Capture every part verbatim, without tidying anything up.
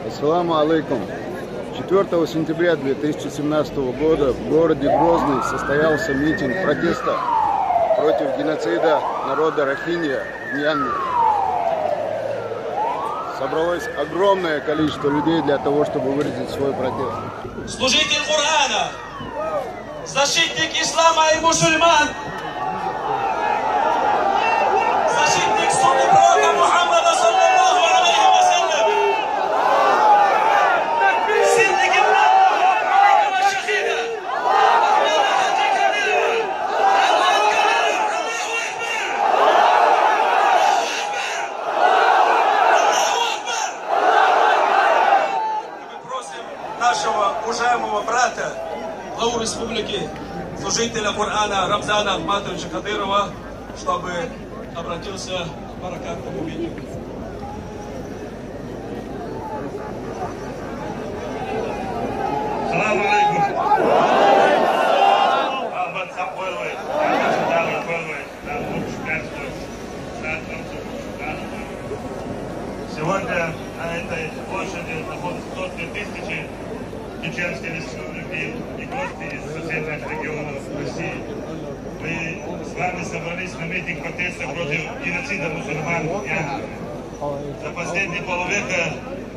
Ассаламу алейкум. Четвёртого сентября две тысячи семнадцатого года в городе Грозный состоялся митинг протеста против геноцида народа Рохинья в Мьянме. Собралось огромное количество людей для того, чтобы выразить свой протест. Служитель Корана, защитник ислама и мусульман, защитник сунны пророка Мухаммада, саллаллаху алейхи ва саллям, сын легендарного великого шахида Ахмада Хаджи Кадырова. Аллаху акбар! Аллаху акбар! Мы просим нашего уважаемого брата, главу республики, служителя Корана Рамзана Ахматовича Кадырова, чтобы обратился к баракатному митингу. Салам алейкум. Сегодня на этой площади находятся сотни тысяч чеченских республик и гости из соседних регионов России. Мы с вами собрались на митинг протеста против геноцида мусульман в Мьянме. За последние полвека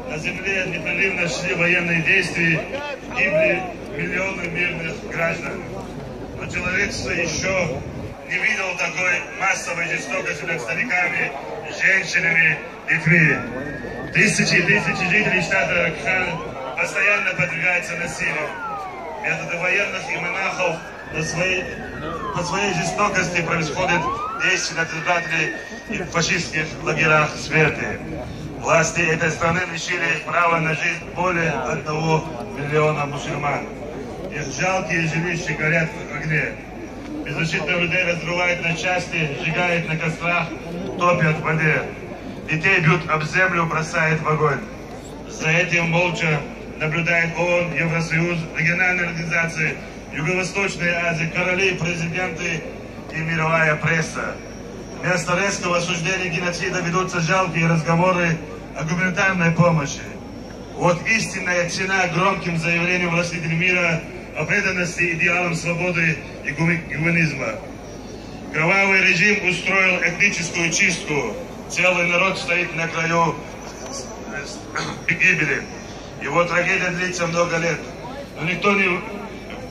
на земле непрерывно шли военные действия, гибли миллионы мирных граждан. Но человечество еще не видел такой массовой жестокости над стариками, женщинами, детьми. Тысячи и тысячи жителей штата Ракхайн постоянно подвергаются насилию. Методы военных и монахов по своей, по своей жестокости происходят действия над избирателей и в фашистских лагерях смерти. Власти этой страны лишили права на жизнь более одного миллиона мусульман. Их жалкие жилища горят в огне. Беззащитных людей разрывают на части, сжигают на кострах, топят в воде. Детей бьют об землю, бросают в огонь. За этим молча наблюдает ООН, Евросоюз, региональные организации, Юго-Восточная Азия, короли, президенты и мировая пресса. Вместо резкого осуждения геноцида ведутся жалкие разговоры о гуманитарной помощи. Вот истинная цена громким заявлениям властителей мира о преданности идеалам свободы и гуманизма. Кровавый режим устроил этническую чистку. Целый народ стоит на краю гибели. Его трагедия длится много лет. Но никто не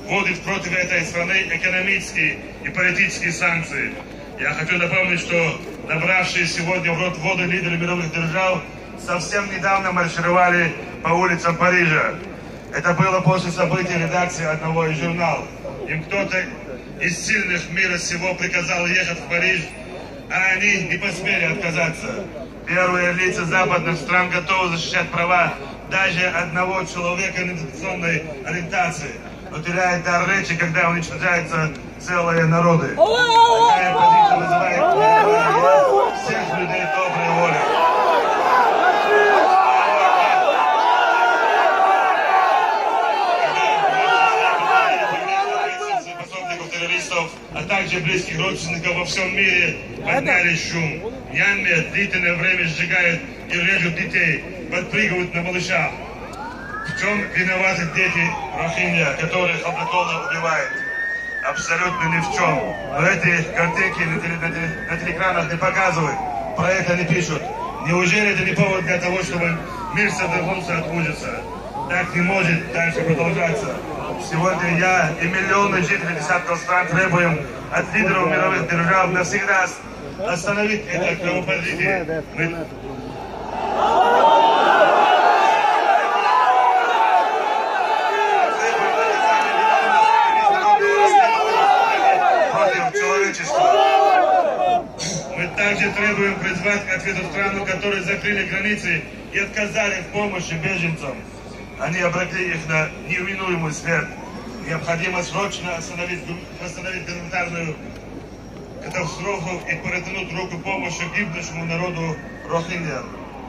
вводит против этой страны экономические и политические санкции. Я хочу напомнить, что набравшие сегодня в рот воды лидеры мировых держав совсем недавно маршировали по улицам Парижа. Это было после событий редакции одного из журналов. Им кто-то из сильных мира сего приказал ехать в Париж, а они не посмели отказаться. Первые лица западных стран готовы защищать права даже одного человека нетрадиционной ориентации, но теряют дар речи, когда уничтожаются целые народы. Такая позиция вызывает негодование всех людей доброй воли. Способников террористов, а также близких родственников во всем мире подняли шум. В Мьянме длительное время сжигают и режут детей, подпрыгивают на малышах. В чем виноваты дети Рохинья, которые хладнокровно убивают? Абсолютно ни в чем. Но эти картинки на, теле, на, теле, на телеэкранах не показывают, про это не пишут. Неужели это не повод для того, чтобы мир содрогнулся от ужаса? Так не может дальше продолжаться. Сегодня я и миллионы жителей десятков стран требуем от лидеров мировых держав навсегда остановить это кровопролитие. Мы против человечества. Мы также требуем призвать к ответу страну, которые закрыли границы и отказали в помощи беженцам. Они обрекли их на неминуемую смерть. Необходимо срочно остановить, остановить гуманитарную катастрофу и протянуть руку помощи гибнущему народу Рохинья.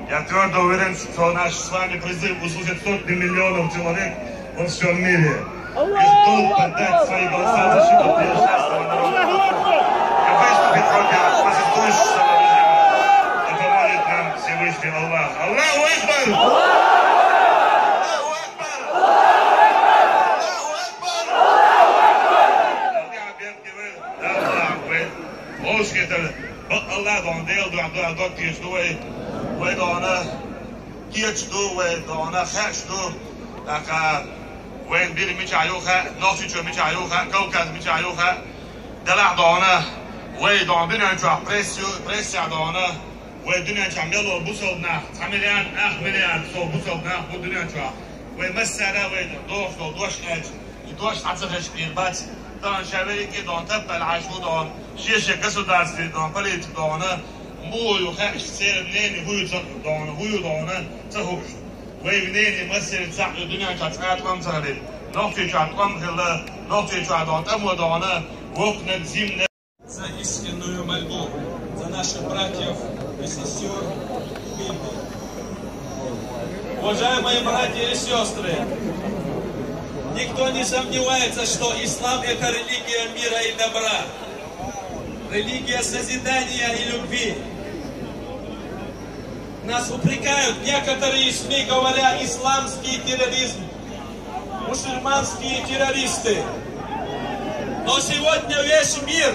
Я твердо уверен, что наш с вами призыв услышат сотни миллионов человек во всем мире. Их долг поднять свои голоса в защиту несчастного народа и выступить против фашистующего режима. Да поможет нам Всевышний Аллах. Аллаху Акбар! Дог тешаш ду вай, вай дона кечаш ду, вай дона хеш ду. ТӀаккха вайн бир мичахь ю хаьа, Нохчийчоь мичахь ю хаьа, Кавказ мичахь ю хаьа. Делахь дона вай дона дуьнен чохь пресс ю, прессехь дона вай дуьнен чохь мел бусалба нах, цхьа миллиард, ах миллиард со бусалба нах бу дуьнен чохь. Вай массара вай дохуш долу дош аьлча, и дош хьан ца хезаш хир бац. Дона ша верриге дона таппал Ӏаш ву дона, шен-шен государстве дона политика дона, муха ю хаьа, церан мнение хӀу ю ца дона, хӀу ю дона, ца хууш. Вай мнение массеран цхьаъ ю дуьнен чохь цкъа тӀом ца хилира. Нохчийчохь тӀом хилла, Нохчийчохь дона тӀамо дона, воккханиг, зиманиг. За истинную мольбу за наших братьев и сестёр в Киеве. Уважаемые братья и сестры, никто не сомневается, что ислам — это религия мира и добра, религия созидания и любви. Нас упрекают некоторые СМИ, говоря: «Исламский терроризм, мусульманские террористы». Но сегодня весь мир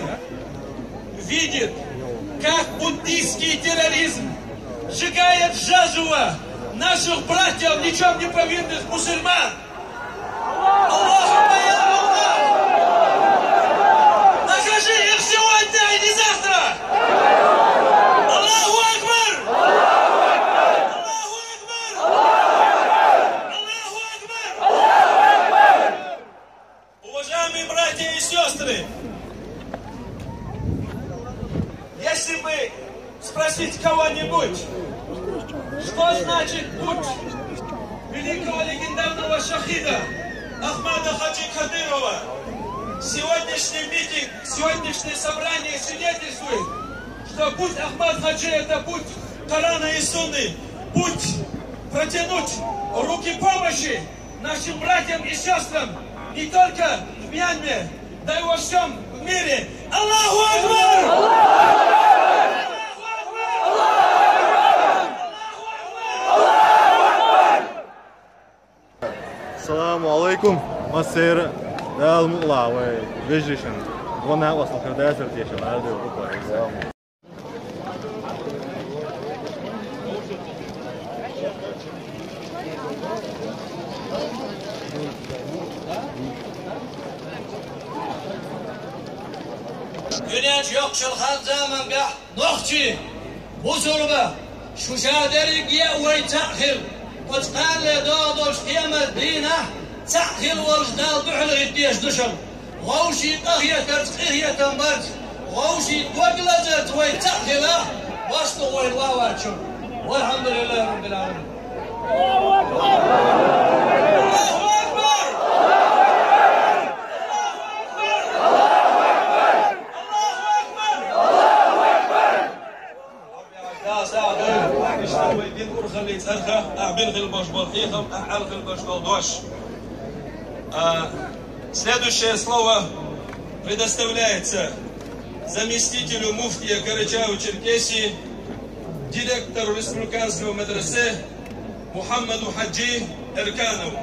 видит, как буддийский терроризм сжигает заживо наших братьев, ни в чём не повинных мусульман. Аллахумма я Аллах! Накажи их сегодня и не завтра! Аллаху Акбар! Аллаху Акбар! Аллаху Акбар! Уважаемые братья и сестры, если бы спросить кого-нибудь, что значит путь великого легендарного шахида Ахмада Хаджи Кадырова, сегодняшний митинг, сегодняшнее собрание свидетельствует, что путь Ахмад Хаджи — это путь Корана и Сунны, путь протянуть руки помощи нашим братьям и сестрам не только в Мьянме, да и во всём мире. Аллаху Акбар! Аллаху Акбар! Саламу алейкум, массеран а Дала мукъ лахь вай вежарий. Вон а осал хир дацара теша, ара ду буквально. Дуьнен чу йоккхачу хан-заманчохь нохчий, бусурба, шу ша дерриг а вай цхьаъ хила, оцу кхана догӀу долчу кхечу дийнахь цхьаъ хила волчу Далла дуьхьал хӀиттош ду шуна. Вовшийн къахетарца, къинхетам барца, вовшийн дог лазарца вай цхьаъ хилахь, башха вайна ван вац шуна. Валхьамдулиллахи Раббил Ӏаламин. Аллаху Акбар! Аллаху Акбар! Дала сагӀа дойла, иштта вай дин урхаллин цӀарах, ахь бина хила болуш болу хьехам, ахь аьлла хила болуш болу дош. А, следующее слово предоставляется заместителю муфтия Карачаево-Черкесии, директору республиканского медресе Мухаммаду Хаджи Эрканову.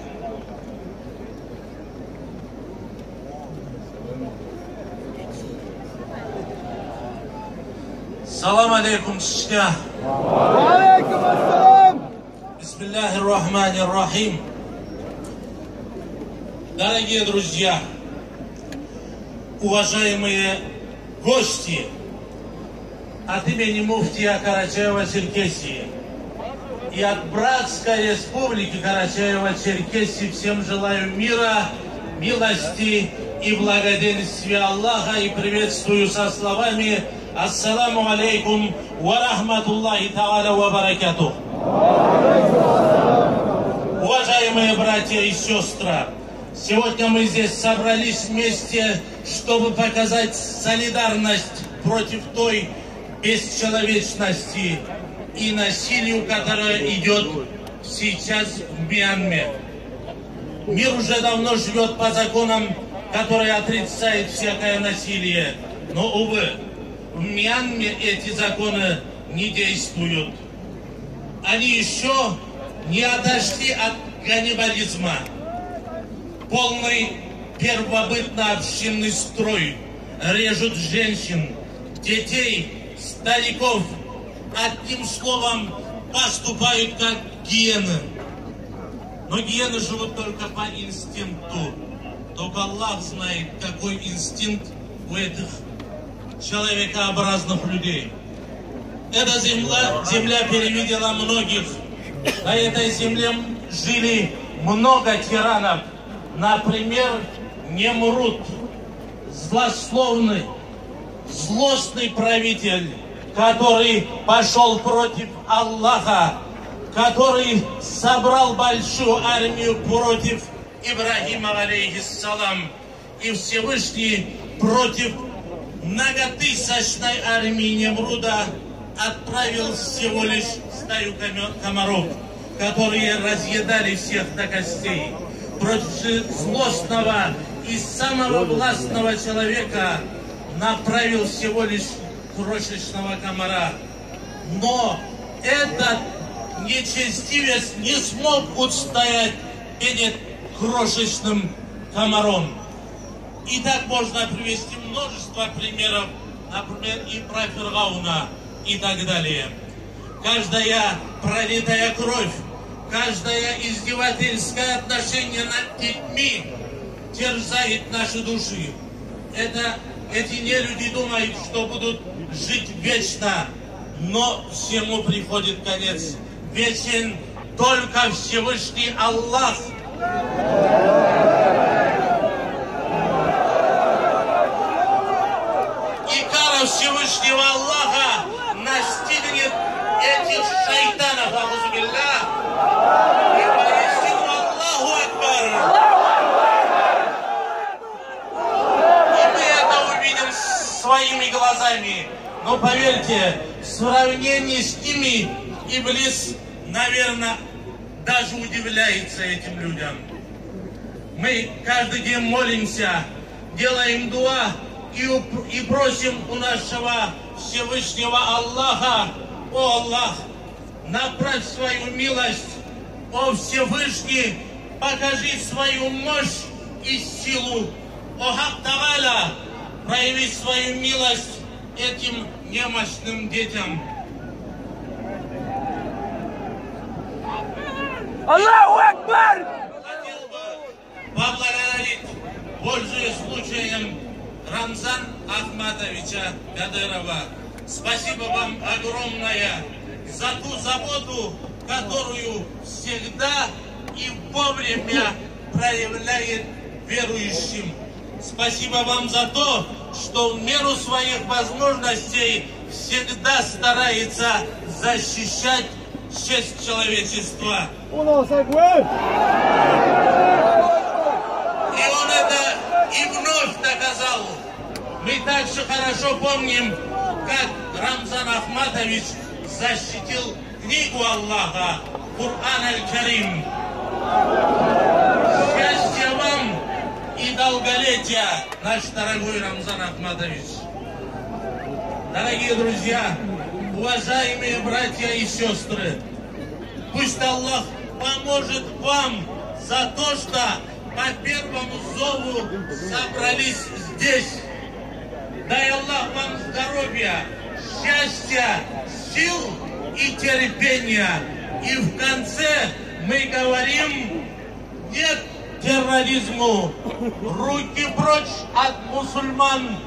Салам алейкум, чичка. Ва алейкум ассалам. Бисмиллахир Рахманир Рахим. Дорогие друзья, уважаемые гости, от имени муфтия Карачаева-Черкесии и от братской республики Карачаева-Черкесии всем желаю мира, милости и благоденствия Аллаха и приветствую со словами: «Ассаламу алейкум ва рахматуллахи та'аля ва баракатух». Уважаемые братья и сестры, сегодня мы здесь собрались вместе, чтобы показать солидарность против той бесчеловечности и насилию, которое идет сейчас в Мьянме. Мир уже давно живет по законам, которые отрицают всякое насилие. Но, увы, в Мьянме эти законы не действуют. Они еще не отошли от каннибализма. Полный первобытно-общинный строй. Режут женщин, детей, стариков. Одним словом, поступают как гиены. Но гиены живут только по инстинкту. Только Аллах знает, какой инстинкт у этих человекообразных людей. Эта земля, земля перевидела многих. На этой земле жили много тиранов. Например, Немруд, злословный, злостный правитель, который пошел против Аллаха, который собрал большую армию против Ибрахима, алейхиссалам. И Всевышний против многотысячной армии Немруда отправил всего лишь стаю комо- комаров, которые разъедали всех до костей. Против же злостного и самого властного человека направил всего лишь крошечного комара. Но этот нечестивец не смог устоять перед крошечным комаром. И так можно привести множество примеров, например, и про Фиргауна, и так далее. Каждая пролитая кровь, каждое издевательское отношение над детьми терзает наши души. Это, эти нелюди думают, что будут жить вечно, но всему приходит конец. Вечен только Всевышний Аллах. И кара Всевышнего Аллаха настигнет этих шайтанов, аузубилля. И поистину Аллаху Акбар. И мы это увидим своими глазами. Но поверьте, в сравнении с ними Иблис, наверное, даже удивляется этим людям. Мы каждый день молимся, делаем дуа и, уп- и просим у нашего Всевышнего Аллаха: «О Аллах, направь свою милость, о Всевышний, покажи свою мощь и силу. О Хак Тааля, прояви свою милость этим немощным детям». Аллаху Акбар! Хотел бы поблагодарить, пользуясь случаем, Рамзан Ахматовича Кадырова. Спасибо вам огромное за ту заботу, которую всегда и вовремя проявляет верующим. Спасибо вам за то, что в меру своих возможностей всегда старается защищать честь человечества. Аллаху Акбар! И он это и вновь доказал. Мы также хорошо помним, как Рамзан Ахматович защитил книгу Аллаха, Коран аль-Карим. Счастья вам и долголетия, наш дорогой Рамзан Ахматович. Дорогие друзья, уважаемые братья и сестры, пусть Аллах поможет вам за то, что по первому зову собрались здесь. Дай Аллах вам здоровья, счастья, сил и терпения. И в конце мы говорим: «Нет терроризму! Руки прочь от мусульман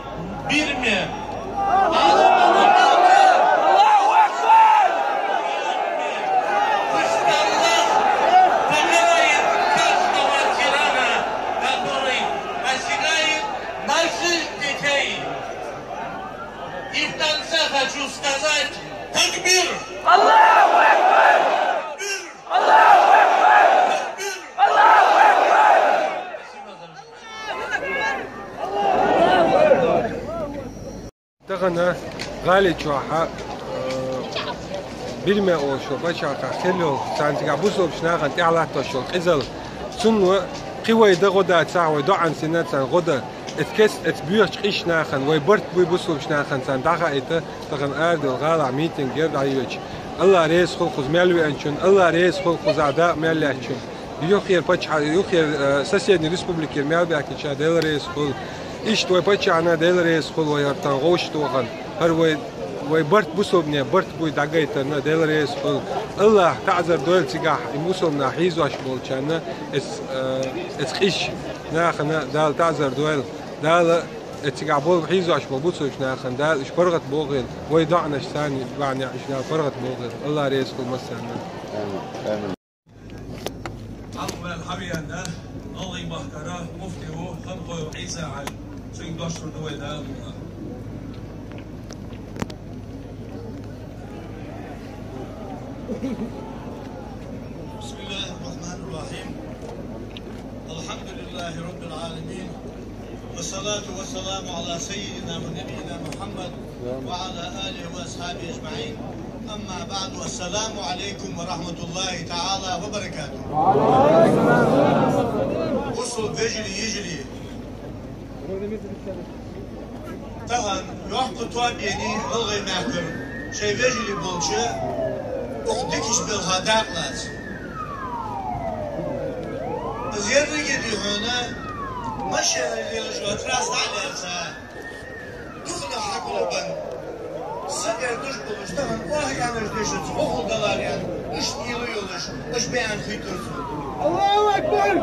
в Бирме!» Аллаху Акбар! Пусть Аллах покарает каждого тирана, который посягает на жизнь детей. И в конце хочу сказать: «Такбир!» Аллаху Акбар! Такбир! Аллаху Акбар! Такбир! Аллаху Акбар! Спасибо за внимание. Тахана гӀали чухьа, э, Бирме олуш йолу пачхьалкхехь хилла йолу, царна цигахь бусулбачу нахана тӀехь латтош йолу къизалла. Цунна кхин вай дан гӀо дац, вай доӀанца царна гӀо дан. Эцу кест-, эцу боьхачу къийсачу нахана, вай барт буй бусулбачу нахана царна дӀахаийта, тахана арадолу гӀалахь митинг яра дӀайоьдуш. Алла реза хуьлу кхуза мел веанчунна, Алла реза хуьлу кхузахь дакъа мел лаьцначунна. Юххера пачхьа-, юххера, э, соседний республикера мел баьхкинчарна Дела реза хуьлу. Иштта вай паччахьна Дела реза хуьлу, вай хӀара тахана гӀовш тохана. ХӀара вай Вай барт бусалбане, барт буй дӀагайтарна, Дала реза хуьлда. Аллахӏа таӀзар дойла цигахь, и бусалбанаш хьийзош болчарна, эц, э, эц къиза нахана Дала таӀзар дойла. Дала эц цигахь болу хьийзош болу бусалбачу нахана Дала уьш паргӀат бохийла, вай доӀанаш царна бахьанехь уьш Дала паргӀат бохийла. Аллахӏ реза хуьлда массарна. Амин. Амин. Хьалха ваьлла хьавеана, гӀалгӀай махкара муфти ву Ханхой Ӏийса-Хьаьжа, цуьнга дош лур ду вай Дала мукъалахь. بسم الله الرحمن الرحيم. الحمد لله رب العالمين. والصلاة والسلام على سيدنا ونبينا محمد وعلى آله وأصحابه أجمعين. أما بعد، السلام عليكم ورحمة الله تعالى وبركاته. Бусалба вежарий, йижарий. Тахана йоккха тоба йина гӀалгӀай махкара шайн вежарий болчу оха дикачу белхан дакъа лаца. Иза ерриге а ди хьуна машенаш лелаш ван трасса дӀа а лаьцна, дукха нах хьакхалла бан. Са тӀера душ болуш, тахана охьа аьннарш дешаца гӀо хӀума далар аьлла, иштта ийла йолуш, аша беана хийтура цунна. Аллаху акбар!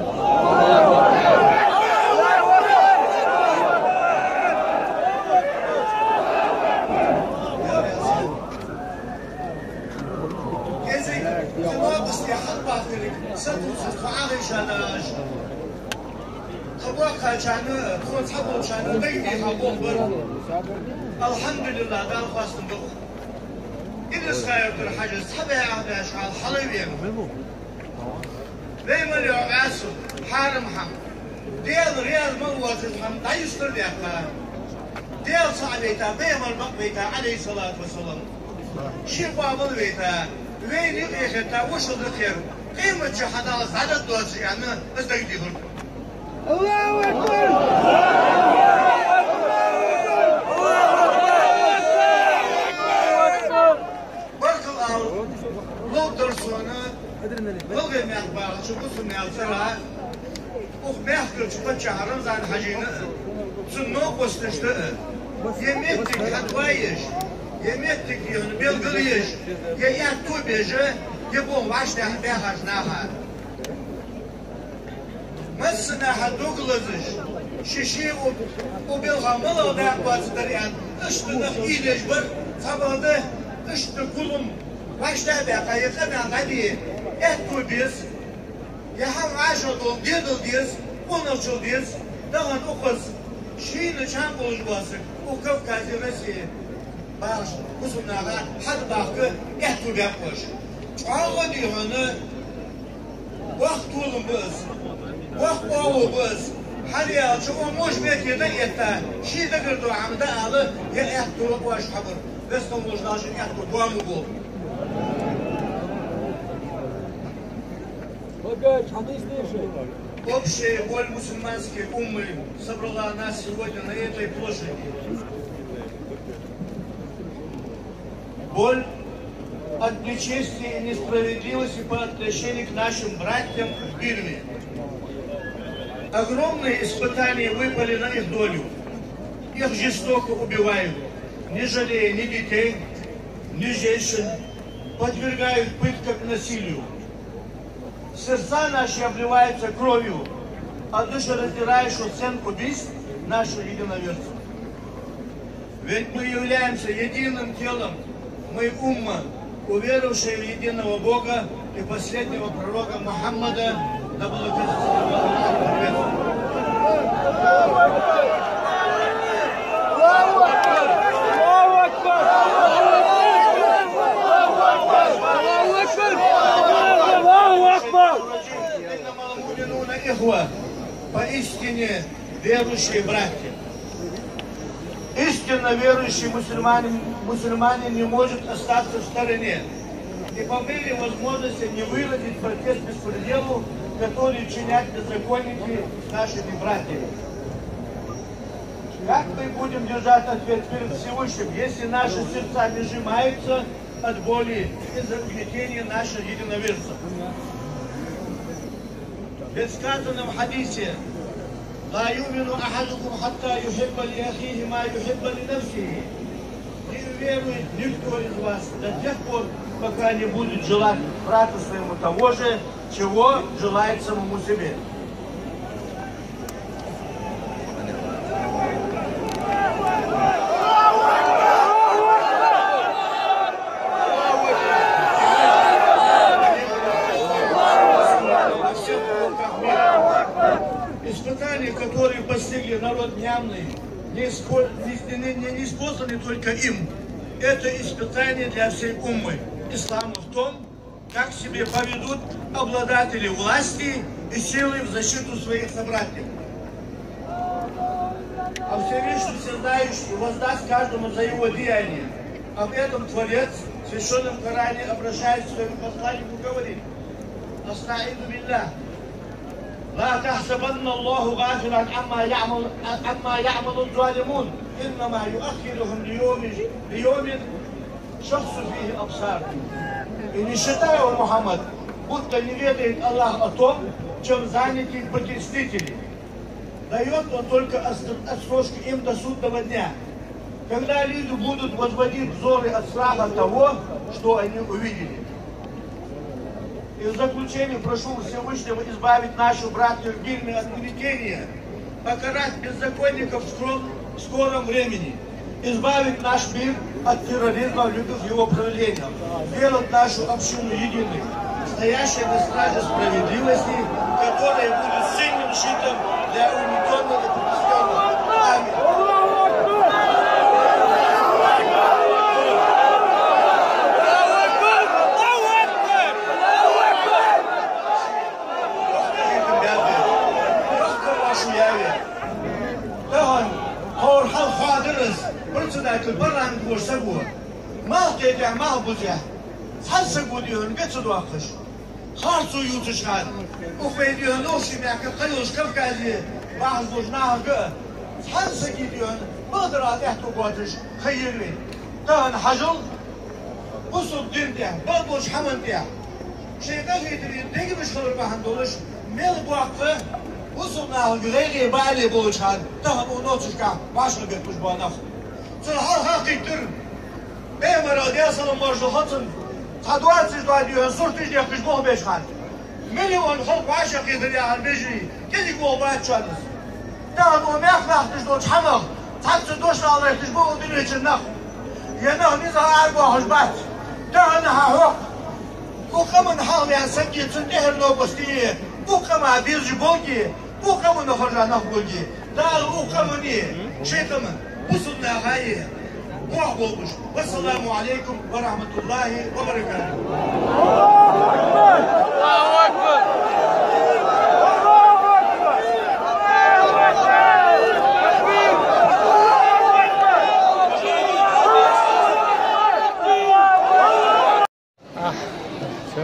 Кхузахь, кхузахь нохчашна хьалабахкариг сатуьйсуш тхо Ӏахайша дагӀаш. Тхан боккхачарна, тхуна цхьаболчарна дагадехьа боху бара. Алхьамдулиллах, Далла хоастам бу. Илисха-Юьртара Хьаьжас цхьа бӀе ахь бӀе шо хьалхавеана. Вай мел йогӀу Ӏаьсал, хьарам хӀама, Дела реза мел воцуш хӀама дӀаюстар а даьккха, Дела цхьаъ вайта, пайхамар бакъ вайта, Ӏалайхиссалату вассалам. Шен къобал вайта, вайна юкъе хетта, вошал дакхера, къематчу хьадаллалц дӀададдоцу аьнна, аса дагадехира. Аллаху акбар! Баркалла, лов дара суна, гӀалгӀай мехка бахачу бусалба наьлацара, укх мехкарчу паччахьа Рамзан-Хьаьжина а, цуьнан новкъосташна а, я меттиг хьадваеш, я меттиг дехьа белгалъеш, я аьтто беш, я боху вӀаштӀехьа баьхачу наха. Массанхьа дог лазаш, ши-ши у, у белхан малал дакъа бац дара аьнна, иштта нах ийдеш бара, цхьабакъда, иштта гулам вӀаштӀехьа баьккха, я къамел дӀаде, аьтто беза, я хьан вӀашагӀ долу дедал деза, къонахчал деза, тахана укхаза шийна чам болуш боцург, укх Кавказе, Россия бахаш бусалба наха хьалабахка аьтто баьккхаш. ЧӀогӀа дехьа, воккха толам бу аса, воккха къола бу аса, хьал яьлча, о, можа метте дан этта, шен дагара дуьхьа хӀама дан ала, я аьтто ош хьабар, вестал вожа нашин аьтто тоам бу. Общая боль мусульманской уммы собрала нас сегодня на этой площади. Боль от нечести и несправедливости по отношению к нашим братьям в Бирме. Огромные испытания выпали на их долю. Их жестоко убивают, не жалея ни детей, ни женщин, подвергают пыткам и насилию. Сердца наши обливаются кровью от душераздирающих сцен убийств наших единоверцев. Ведь мы являемся единым телом, мы умма, уверовавшая в единого Бога и последнего пророка Мухаммада, да благословит его Аллах. إنما المؤمنون إخوة, поистине верующие братья. Истинно верующий мусульманин, мусульманин не может остаться в стороне и по мере возможности не выразить протест беспределу, который чинят беззаконники с нашими братьями. Как мы будем держать ответ перед Всевышним, если наши сердца не сжимаются от боли из-за угнетения наших единоверцев? Ведь сказано в хадисе: «لا يؤمن أحدكم حتى يحب لأخيه ما يحب لنفسه». Не Верует никто из вас до тех пор, пока не будет желать брату своему того же, чего желает самому себе. Испытания, которые постигли народ Мьянмы, не, испо- не, не, не, не использованы только им. Это испытание для всей уммы ислама в том, как себя поведут обладатели власти и силы в защиту своих собратьев. А Всевышний Всезнающий воздаст каждому за его деяния. Об этом Творец в Священном Коране, обращаясь к своему посланнику, говорит: أستعيذ بالله. لا تحسبن الله غافلا عما يعمل عما يعمل الظالمون إنما يؤخرهم ليوم ليوم تشخص فيه الأبصار. И не считай, о Мухаммад, будто не ведает Аллах о том, чем заняты притеснители. Дает Он только отсрочку им до судного дня, когда люди будут возводить взоры от страха того, что они увидели. И в заключение прошу Всевышнего избавить нашу братью в Бирме от гнетения, покарать беззаконников в скором времени, избавить наш мир от терроризма в любых его проявлениях, сделать нашу общину единой, стоящей на страже справедливости, которая будет сильным щитом для угнетённых и притеснённых. Аминь. Тахан хӀара хьал хадара, председатель парламента воша саг ва. Малх тӀехьа, малх бузехьа. Цхьа саг ва дийхьа гӀо ца доаккхаш, харцо ювцаш хьа. Укх вай дийхьа нохчий мехка кхы йолаш Кавказе бахаш болча нахага а цхьан сага дийхьа бакъдар аьттув боацаш хьаера вай. Тахан хьажал, бусалба дина тӀа, бакъдолча хӀаман тӀа шоай къахетаме дегаш хилар бахьан долаш, мел боккха бусалба нахага гӀайгӀа, бала болаш хьа тахан укх нохчашка вӀашагӀбетташ бола нах. Цар хьалха кхийттар, Пайхамара, Даьла салам-моаршал хилда цунна, цхьа доацаш дола дийхьа сурташ дехкаш болх беш хьа. Миллион халкъ вӀашагӀкхетар яхар бежарий кӀезига болх бац шоана из. Тахан укх мехка латташ долча хӀамах цхьаккха дош ала латташ ба укх дунен чура нах. Ер нах низагӀа арабоахаш бац. Тахан хьахьокх укх къаман хьалхаваьнна саг а, цун тӀехьара новкъостий а, укх къаман безаш болга а, укх къаман хержа нах болга а. Дала укх къаманна а, шоай къаманна, бусалба нахага а бохам болба. والسلام عليكم ورحمة الله وبركاته. Ахь, всё.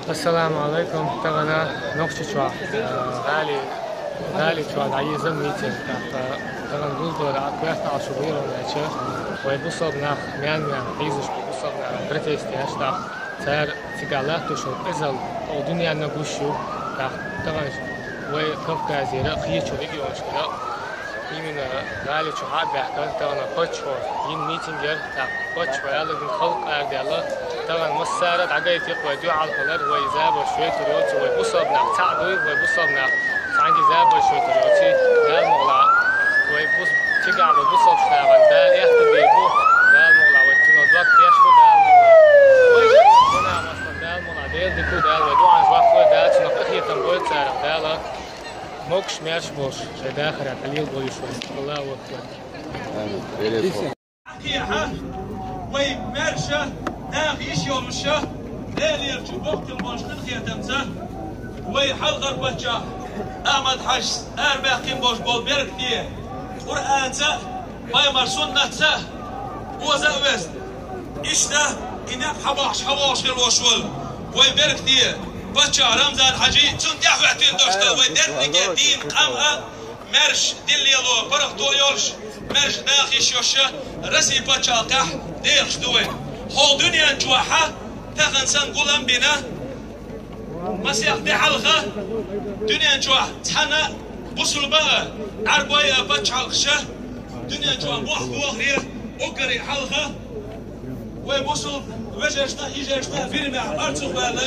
Ассаламу Ӏалайкум. Тахан Нохчийчоа, э, Гали, Галичоа дӀайийзар митинг. ТӀаккха тахан гулдора а коьрта Ӏалашо бийралача, вай бусалба нах, Мьянмера хьийзаш бола бусалба нах протест еш, тӀаккха цар цига латташ дола къизал укх дуненна гуш ю. ТӀаккха тахан вай Кавказера кхыча регионашкара, именно Галичу хьа а баьхкар, тахан паччахьо йина митинг яр, тӀаккха паччахьо аьлар, халкъ арадаьлар, тахан массара а дӀагайта-кх вай дуьхьал хилар, вай забарш йойтар йоаций, вай бусалба нах цаӀ дуй, вай бусалба нах цхьанне забарш йойтар йоаций, Дала мукъ лахь, вай бус-, цигахь бола бусалба нахана Дала аьттув бергба, Дала мукъ лахь, вай цунах дог тешаргба, Дала мукъ лахь. Вай гӀо-, гӀо-, Дала мукъ лахь, Дела дика ду, Дала вай дуӀан жоп лой, Дала цунах къахетам бойла царах, Дала могаш, маьрша болаш шоай дахар тӀа лелабойла уж вай. Аллаху акбар. Амин. Хьакхехьа, вай маьрша, наха йиш йолаш, Даьлагара боккха болаш къинхетамца, вай хьалхара паччахь Ахьмад-Хьажас арабаьккхина болаш бола беркате Къуръанца а, Пайхамара суннатаца а оза а веза. Иштта и никъ хьабахьаш, хьавоагӀаш хила волаш вола вай беркате паччахь Рамзан-Хьажий, цунна тӀехьахӀоттийна дош да вай деррига дийна къам а, маьрша дин лело паргӀато а йолаш, маьрша наха йиш йолаш, Россе паччахьалкхехь дехаш да вай. Хьо дунен чухь тахан санна гулам бина, масех ди хьалха дунен чухь цхьана бусалба а, Ӏарбой а паччахьалкхаш дунен чухь мохк бохаре, Уггаре хьалха вай бусалба вежарашта, йижарашта, бирмехь, Ӏарцух ваьлла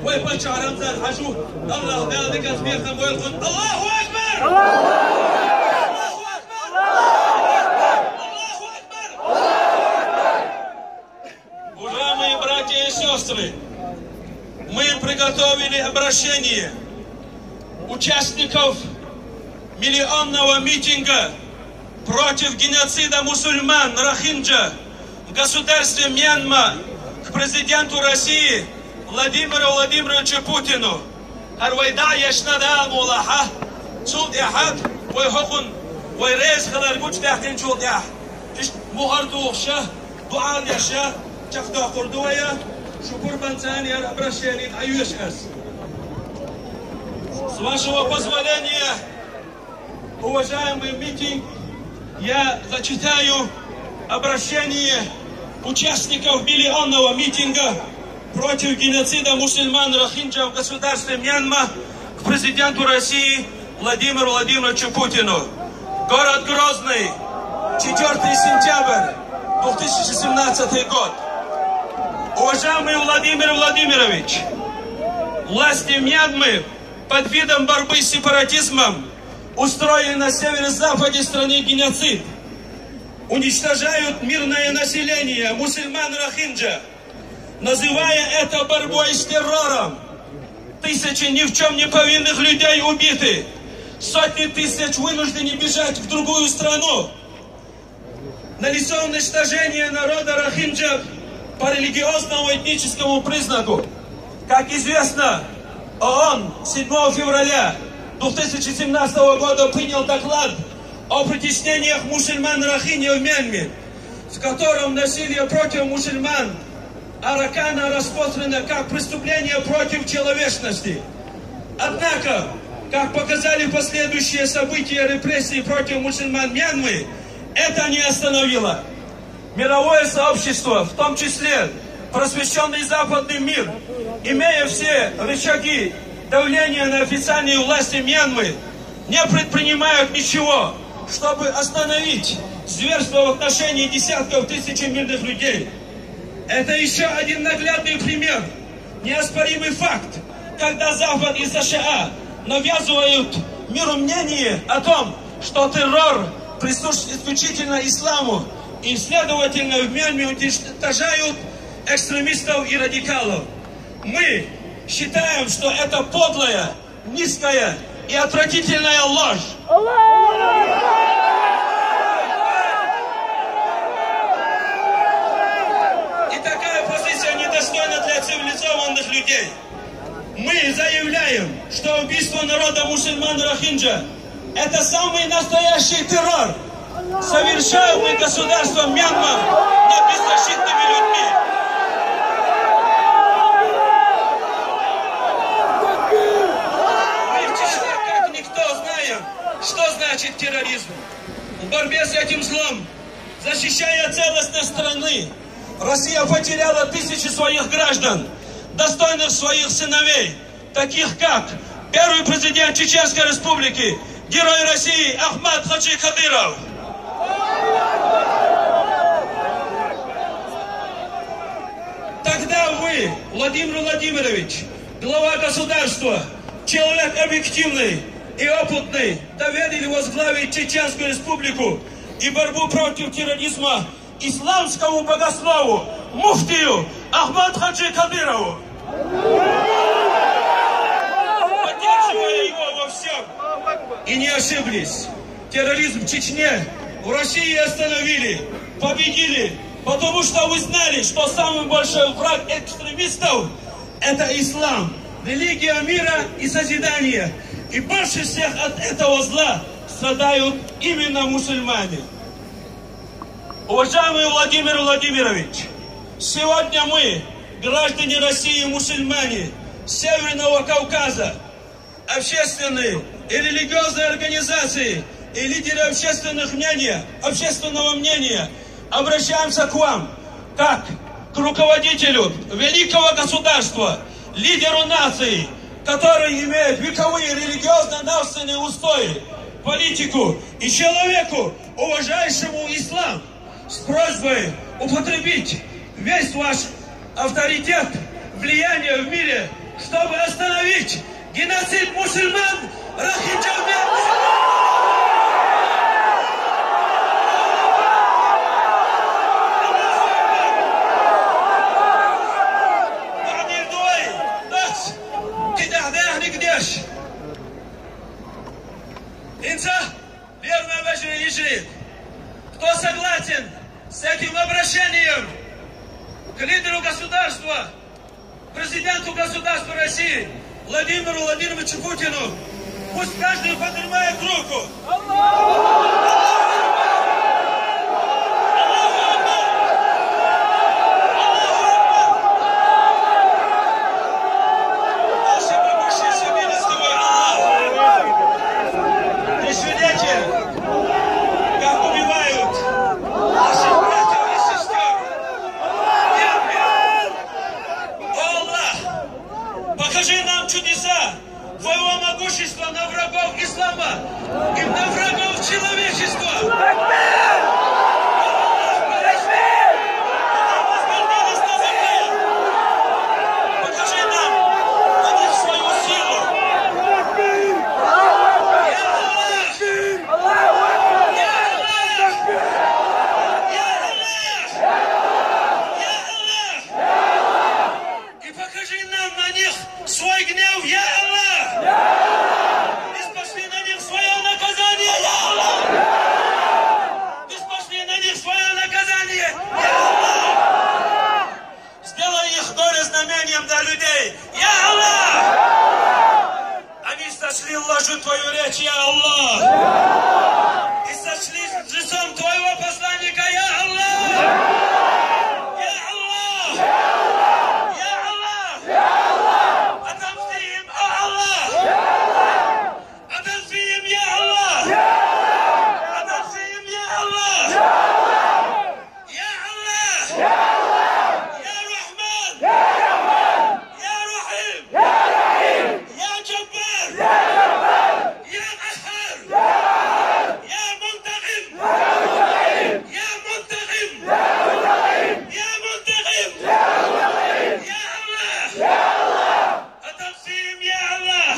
вай паччахь Рамзан-Хьажа, АллахӀ Дала диканца бехкам бойла цунна. АллахӀу акбар! АллахӀу акбар! АллахӀу акбар! Уважаемые братья и сестры, мы приготовили обращение участников миллионного митинга против геноцида мусульман Рохинджа в государстве Мьянма к президенту России Владимиру Владимировичу Путину. ХӀара вай дӀа а еш, нада а мула хьа, цул тӀаьхьа вай хӀокхунна вай реза хилар гучудаьккхинчул тӀаьхьа, иштта мухӀар тухуш, дуӀа деш, чекхдоккхур ду вай, шу пурбанца яр обращение дӀайоьшу ас. С вашего позволения, уважаемый митинг, я зачитаю обращение участников миллионного митинга против геноцида мусульман Рохинджа в государстве Мьянма к президенту России Владимиру Владимировичу Путину. Город Грозный, четвёртый сентябрь, две тысячи семнадцатый год. Уважаемый Владимир Владимирович, власти Мьянмы под видом борьбы с сепаратизмом устроили на северо-западе страны геноцид, уничтожают мирное население мусульман Рохинджа, называя это борьбой с террором. Тысячи ни в чем не повинных людей убиты, сотни тысяч вынуждены бежать в другую страну. Налицо уничтожение народа Рохинджа по религиозному этническому признаку. Как известно, ООН седьмого февраля две тысячи семнадцатого года принял доклад о притеснениях мусульман Рохинджа в Мьянме, в котором насилие против мусульман Аракана рассмотрено как преступление против человечности. Однако, как показали последующие события, репрессии против мусульман Мьянмы, это не остановило. Мировое сообщество, в том числе просвещенный западный мир, имея все рычаги давления на официальные власти Мьянмы, не предпринимают ничего, чтобы остановить зверство в отношении десятков тысяч мирных людей. Это еще один наглядный пример, неоспоримый факт, когда Запад и США навязывают миру мнение о том, что террор присущ исключительно исламу, и, следовательно, в Мьянме уничтожают экстремистов и радикалов. Мы считаем, что это подлая, низкая и отвратительная ложь. И такая позиция недостойна для цивилизованных людей. Мы заявляем, что убийство народа мусульман Рохинджа — это самый настоящий террор, совершаемый государством Мьянма над беззащитными людьми. Мы в Чечне, как никто, знаем, что значит терроризм. В борьбе с этим злом, защищая целостность страны, Россия потеряла тысячи своих граждан, достойных своих сыновей, таких как первый президент Чеченской Республики, Герой России Ахмат Хаджи Кадыров. Тогда вы, Владимир Владимирович, глава государства, человек объективный и опытный, доверили возглавить Чеченскую Республику и борьбу против терроризма исламскому богослову, муфтию Ахмад Хаджи Кадырову, поддерживая его во всем. И не ошиблись. Терроризм в Чечне, в России остановили, победили, потому что вы знали, что самый большой враг экстремистов — это ислам, религия мира и созидания. И больше всех от этого зла страдают именно мусульмане. Уважаемый Владимир Владимирович, сегодня мы, граждане России, мусульмане Северного Кавказа, общественные и религиозные организации и лидеры общественных мнения, общественного мнения, обращаемся к вам как к руководителю великого государства, лидеру нации, который имеет вековые религиозно-нравственные устои, политику и человеку, уважающему ислам, С просьбой употребить весь ваш авторитет, влияние в мире, чтобы остановить геноцид мусульман Рохинджа. Верно, вежарий, вежарий. Кто согласен с этим обращением к лидеру государства, президенту государства России Владимиру Владимировичу Путину? Пусть каждый поднимает руку. Всемогущий, всемилостивый Аллах, ты свидетель, как убивают наших братьев и сестер. О Аллах, покажи нам чудеса Твоего могущества на врагов ислама и на врагов человечества. Покажи нам на них свою силу. Я Аллах! Я Аллах! Я Аллах! Я Аллах! И покажи нам на них свой гнев, я Аллах! И спошли на них свое наказание, я Аллах! И спошли на них свое наказание, я Аллах! Сделай их горе знамением для людей, я Аллах! Они сочли ложью Твою речь, я Аллах! И сочли лжецом Твоего посланника, я Аллах! Я Аллах! Я Аллах! Отомсти им, о Аллах! Отомсти им, я Аллах! Отомсти им, я Аллах! Я Аллах! Я Рахман! Я Рахим! Я Джаббар! Я Къаххар! Я Мунтакъим! Я Мунтакъим! Я Мунтакъим! Я Аллах! Отомсти им, я Аллах!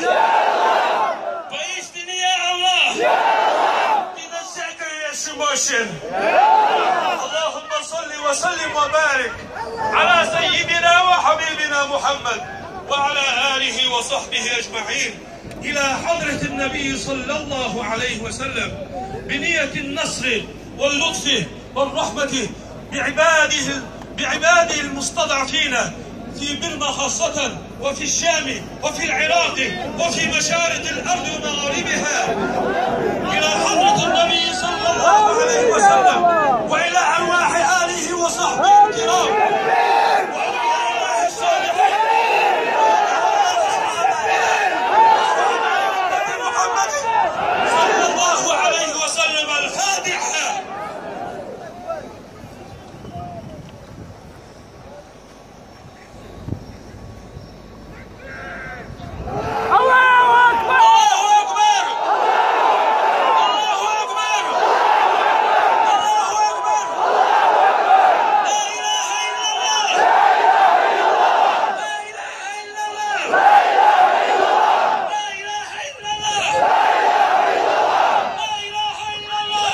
Поистине, я Аллах! Ты над всякой вещью мощен! اللهم صل وسلم وبارك على سيدنا وحبيبنا محمد وعلى آله وصحبه أجمعين. إلى حضرة النبي صلى الله عليه وسلم بنية النصر واللطف والرحمة بعباده، بعباده المستضعفين في برما خاصة، وفي الشام، وفي العراق، وفي مشارق الأرض ومغاربها، إلى حضرة النبي صلى الله عليه وسلم، وإلى أرواح آله وصحبه الكرام، وأولياء الله الصالحين، وأصحاب محمد صلى الله عليه وسلم. الفاتحة. الله أكبر! الله أكبر! الله أكبر! الله أكبر! لا إله إلا الله! لا إله إلا الله! لا إله إلا الله! لا إله إلا الله! لا إله إلا الله! لا إله إلا الله! لا إله إلا الله!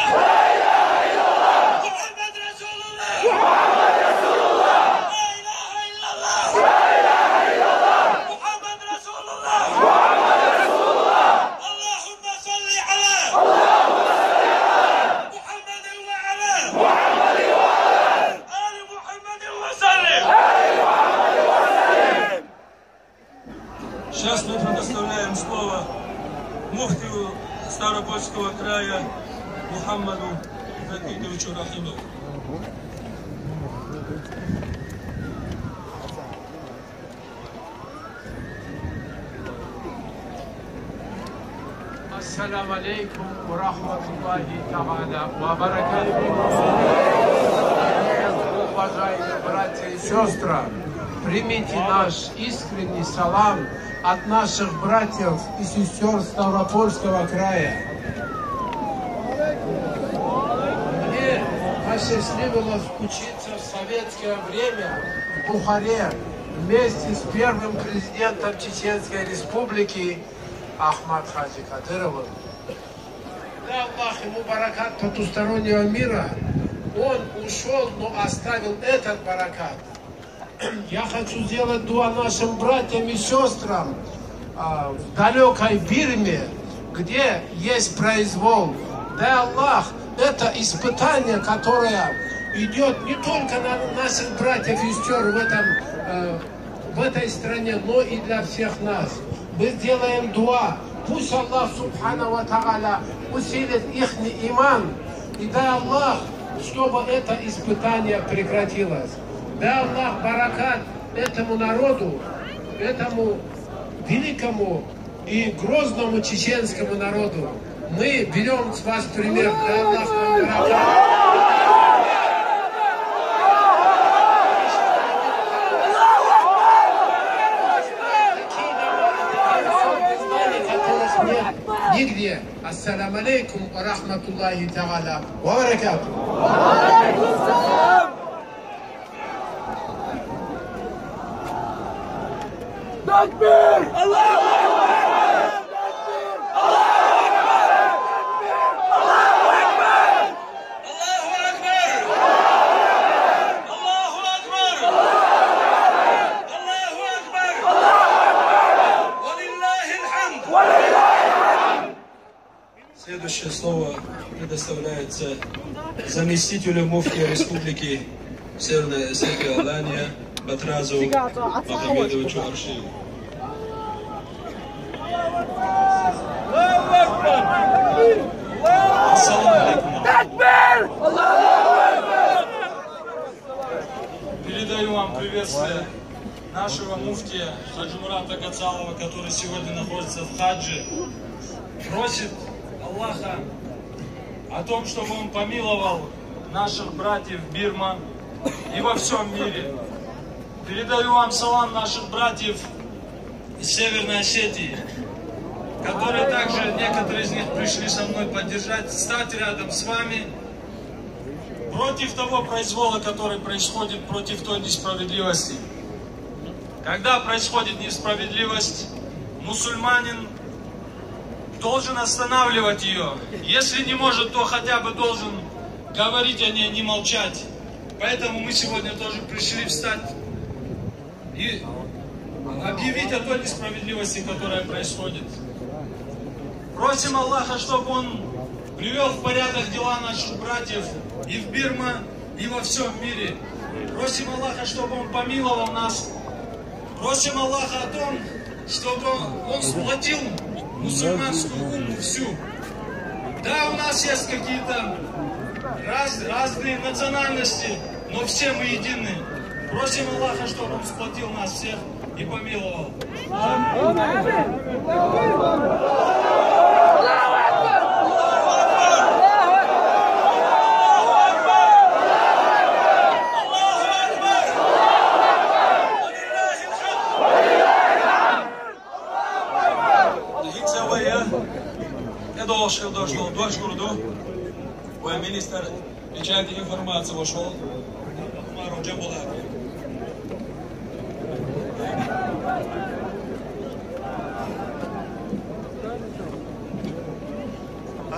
محمد رسول الله! محمد رسول الله! لا إله إلا الله! لا إله إلا الله! محمد رسول الله! محمد رسول الله! اللهم صل على، اللهم صل على محمد وعلى، محمد وعلى آل محمد وسلم. Сейчас мы предоставляем слово муфтию Ставропольского края Мухаммаду Закитовичу Рахимову. السلام عليكم ورحمة الله تعالى وبركاته. Уважаемые братья и сестры, примите наш искренний салам от наших братьев и сестер Ставропольского края. Счастливилось учиться в советское время в Бухаре вместе с первым президентом Чеченской Республики Ахмад Хаджи Кадыровым. Да, Аллах ему баракат потустороннего мира. Он ушёл, но оставил этот баракат. Я хочу сделать дуа нашим братьям и сестрам а, в далёкой Бирме, где есть произвол. Да, Аллах, это испытание, которое идёт не только на наших братьев и сестёр в этом, э, в этой стране, но и для всех нас. Мы сделаем дуа. Пусть Аллах Субхана ва Тааля усилит ихний иман. И дай Аллах, чтобы это испытание прекратилось. Дай Аллах баракат этому народу, этому великому и грозному чеченскому народу. Мы берём с вас пример. Дай Аллах вам баракат. Такие народы, такие высокие знания, которых нет нигде. Ассаламу алейкум ва рахматуллахи тааля ва баракатух. Такбир! Аллаху акбар! Аллаху акбар! Аллаху акбар! Аллаху акбар! Аллаху акбар! Ва лиллахил хамд! Следующее слово предоставляется заместителю муфтия Республики Северная Осетия Алания Батразу Магомедовичу Аршиеву. Ассаламу алейкум. Такбир! Передаю вам приветствие нашего муфтия Хаджи Мурата Гацалова, который сегодня находится в хадже, просит Аллаха о том, чтобы он помиловал наших братьев Бирма и во всём мире. Передаю вам салам наших братьев из Северной Осетии, которые также, некоторые из них пришли со мной поддержать, стать рядом с вами. Против того произвола, который происходит, против той несправедливости. Когда происходит несправедливость, мусульманин должен останавливать её. Если не может, то хотя бы должен говорить о ней, не молчать. Поэтому мы сегодня тоже пришли встать и объявить о той несправедливости, которая происходит. Просим Аллаха, чтобы Он привёл в порядок дела наших братьев и в Бирма, и во всём мире. Просим Аллаха, чтобы Он помиловал нас. Просим Аллаха о том, чтобы Он сплотил мусульманскую умму всю. Да, у нас есть какие-то раз- разные национальности, но все мы едины. Просим Аллаха, чтобы Он сплотил нас всех и помиловал. Hikse waya, ne dolaşıyor, dolaşıyor, dolaşıyor. Ve minister içeride informasiya boşul. Umar hocam ola.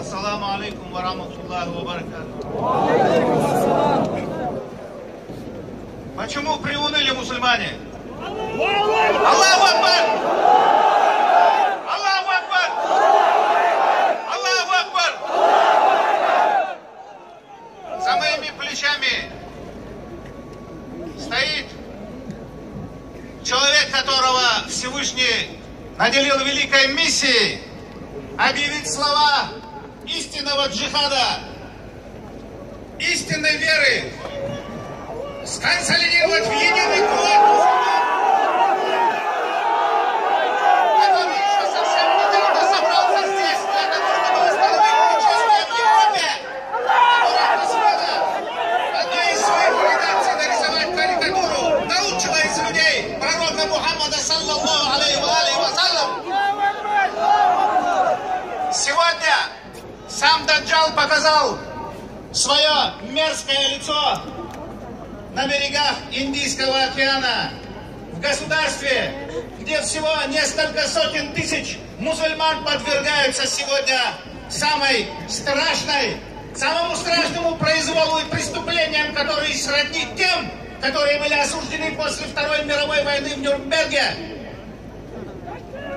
Ассаламу алейкум ва рахматуллахи ва баракатух. Почему приуныли мусульмане? Аллаху Акбар! Аллаху Акбар! Аллаху Акбар! За моими плечами стоит человек, которого Всевышний наделил великой миссией объявить слова истинного джихада, истинной веры, сконсолидировать в единый кулак мусульман, который ещё совсем недавно собрался здесь для того, чтобы восстановить причастие в Европе, которая позволила одной из своих редакций нарисовать карикатуру на лучшего из людей, пророка Мухаммада, саллаллаху алейхи ва алейхи ва саллям. Сегодня сам Даджал показал, свое мерзкое лицо на берегах Индийского океана, в государстве, где всего несколько сотен тысяч мусульман подвергаются сегодня самой страшной, самому страшному произволу и преступлениям, которые сродни тем, которые были осуждены после Второй мировой войны в Нюрнберге.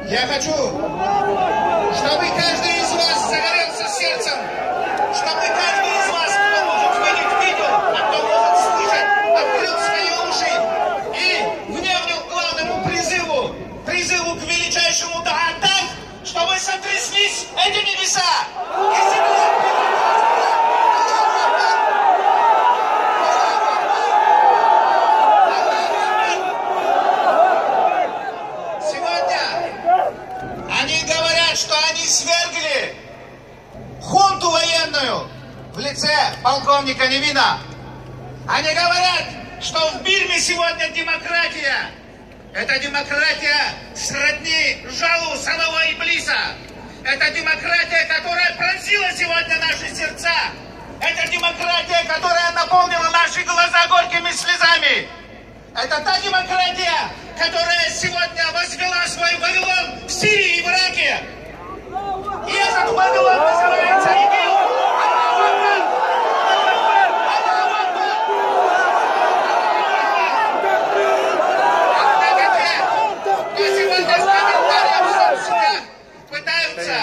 Я хочу, чтобы каждый из вас загорелся сердцем, чтобы каждый из вас, кто может видеть, видел, а кто может слышать, открыл свои уши и внял главному призыву, призыву к величайшему даа так, чтобы сотряслись эти небеса и земля. Сегодня они говорят, что они свергли хунту военную в лице полковника Невина. Они говорят, что в Бирме сегодня демократия. Это демократия сродни жалу самого Иблиса. Это демократия, которая пронзила сегодня наши сердца. Это демократия, которая наполнила наши глаза горькими слезами. Это та демократия, которая сегодня возвела свой Вавилон в Сирии и в Ираке. И этот Вавилон называется ИГИЛ. Аллаху Акбар! Аллаху Акбар! Однако те, кто сегодня в комментариях в соцсетях пытаются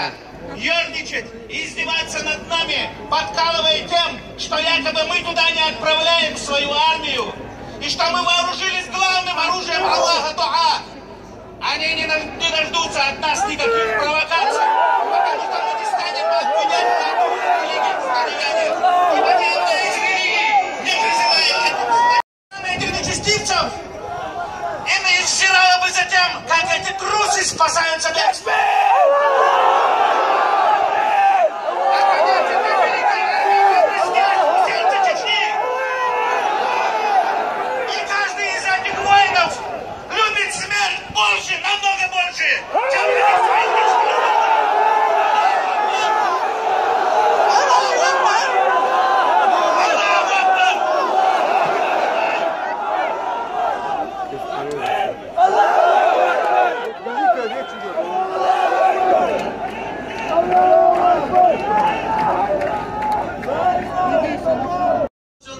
ерничать и издеваться над нами, подкалывая тем, что якобы мы туда не отправляем свою армию, и что мы вооружились главным оружием Аллаха Дуа. Они не, на- не дождутся от нас никаких провокаций, потому что мы не станем отменять клятву религии христиане. Ибо ни одна из религий не призывает к этому. Этих нечестивцев и наблюдала бы за тем, как эти трусы спасаются бегством. Как они теперь великая армия, которая стоит в сердце Чечни. И каждый из этих воинов любит смерть больше, намного больше, чем любит своих близких. Аллаху Акбар! Аллаху Акбар!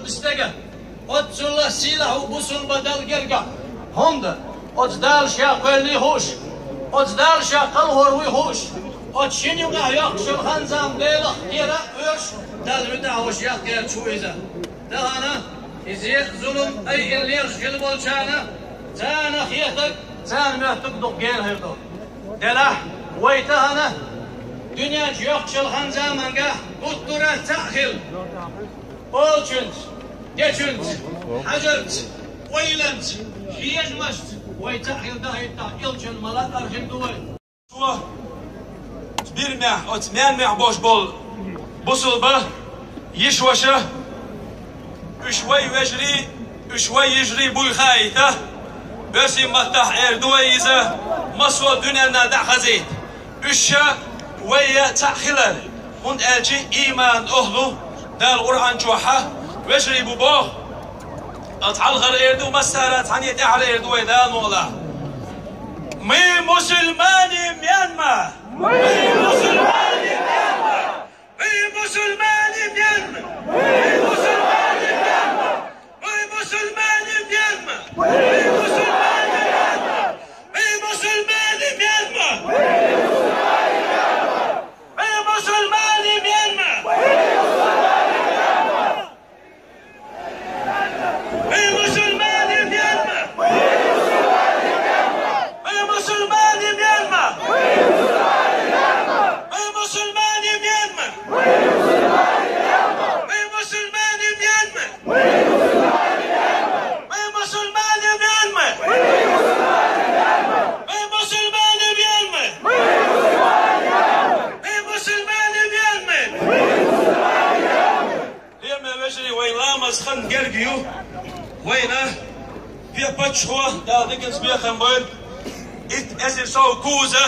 Бистага, оццул сийлахь бусулба Дала герга. ХӀунда оцу Дала Ша кхоьллий хууш, оцу Дала Ша кхалхор вуй хууш, оцу шина юкъахь йоккхучул хан-зама Делах кхера а оьшуш, Далла вуьтӀахь волуш яккхийчу ву иза. Тахана иза зулам айина лелаш хилла болчарна, царна хетарг, царна моьттург дукха гена хир ду. Делахь, вай тахана дуьнен чу йоккхучул хан-заманчохь гуттара а цхьаъ хилла. Олучуьнца, дечуьнца, хьажарца, ойланца, хьежамашца вай цхьаъ хила дахийтахь, Элчанан мала а архир ду вай. Цо Бирмехь, оцу Мьянмехь болуш болу бусулба йиша-ваша, уьш вай вежарий, уьш вай йижарий буй хаийта, оьрсийн маттахь эр ду вай иза, массо а дуьненна дӀа а хазийта. Уьш ша вай цхьаъ хилар, хӀунда аьлча ийман охьлу Дала Къуръан чохь вежарий бу боху. Ткъа хьалхара эр ду, массара а цхьаьна тӀаьхьара эр ду вай Дала мукъалахь. Мы мусульмане Мьянма! Мы мусульмане Мьянма! Мы мусульмане Мьянма! Мы мусульмане Мьянма! Мы мусульмане Мьянма! Мы мусульмане Мьянма! Мы мусульмане Мьянма! Мы мусульмане Мьянма! Мы мусульмане Мьянма! Мы мусульмане Мьянма! Мы мусульмане Мьянма! Мы мусульмане Мьянма! Мы мусульмане Мьянма! Мы мусульмане Мьянма! Мы мусульмане Мьянма! Мы мусульмане Мьянма! Мы мусульмане Мьянма! Лераме вежарий, вайн ламаз хан герга ю. Вайна вен паччахьо, Дала диканца бекхам бойла, итт эзар сов куза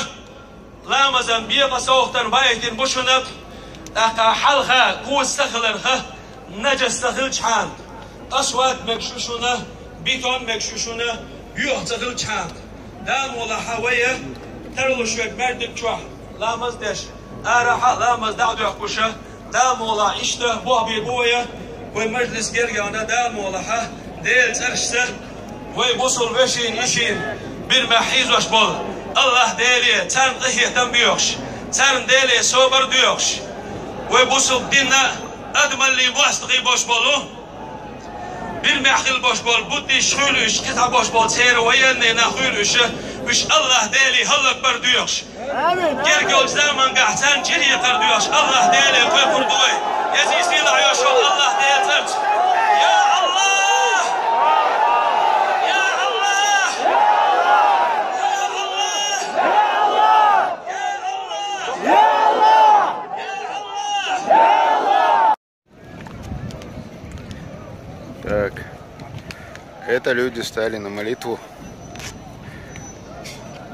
ламазан бекъа совгӀатана баийтина бу шуна, тӀаккха хьалха куза ца хиларх, Наджас ца хилчхьана, асфальт мегаш ю шуна, бетон мегаш ю шуна, юха ца хилчхьана. Дала мукъ лахь вай, тарлуш верг мардик чохь ламаз деш, арахьа а ламаз дӀа а доьхкуш, Дала мукъ лахь иштта бохбе бу вай, вай мажлис гергана Дала мукъ лахь, Делан цӀерашца, вай бусулба вешин, йишин, бирмах хьийзош болу АллахӀ Деле царна къинхетам боьхуш, царна Деле собар доьхуш, вай бусулба динна а, адамаллин мостагӀий болуш болу, бирмах хила болуш болу буддисташ хуьлу уьш, кхин цхьа болуш болу церан военный нах хуьлу уьш, уьш АллахӀ Деле хӀаллакбар доьхуш. Амин. Гергга йолчу замангахь царна чӀир хьекхар доьхуш АллахӀ Деле кхойкхур ду вай. Язийсийла йош йолу АллахӀ Делан цӀарца. Я АллахӀ! Я АллахӀ! Так. Это люди стали на молитву.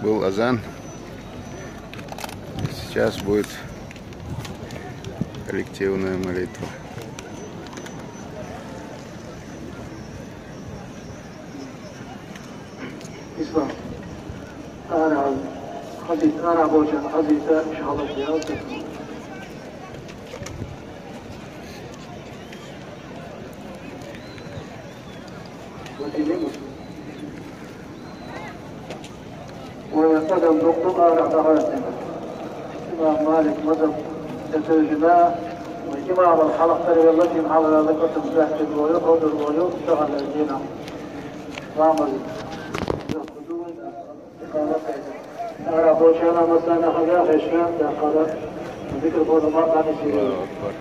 Был азан. Сейчас будет коллективная молитва. Ислам. Ара, хазит, ара бочан, хазит, шалат, я. Вай адам дуккха а рагӀ дахьар дина. Имам Малик мазхӀаб тӀе тевжина, вай имамал хьалха тӀера велла, шен хьалха велла, кхетам баьхкина волу, хьовдур волу, шагӀар дина. Ламаз. Ара бочана массана хаза хешна, да хаза. Микрофон ма къани сири. Аллаху акбар.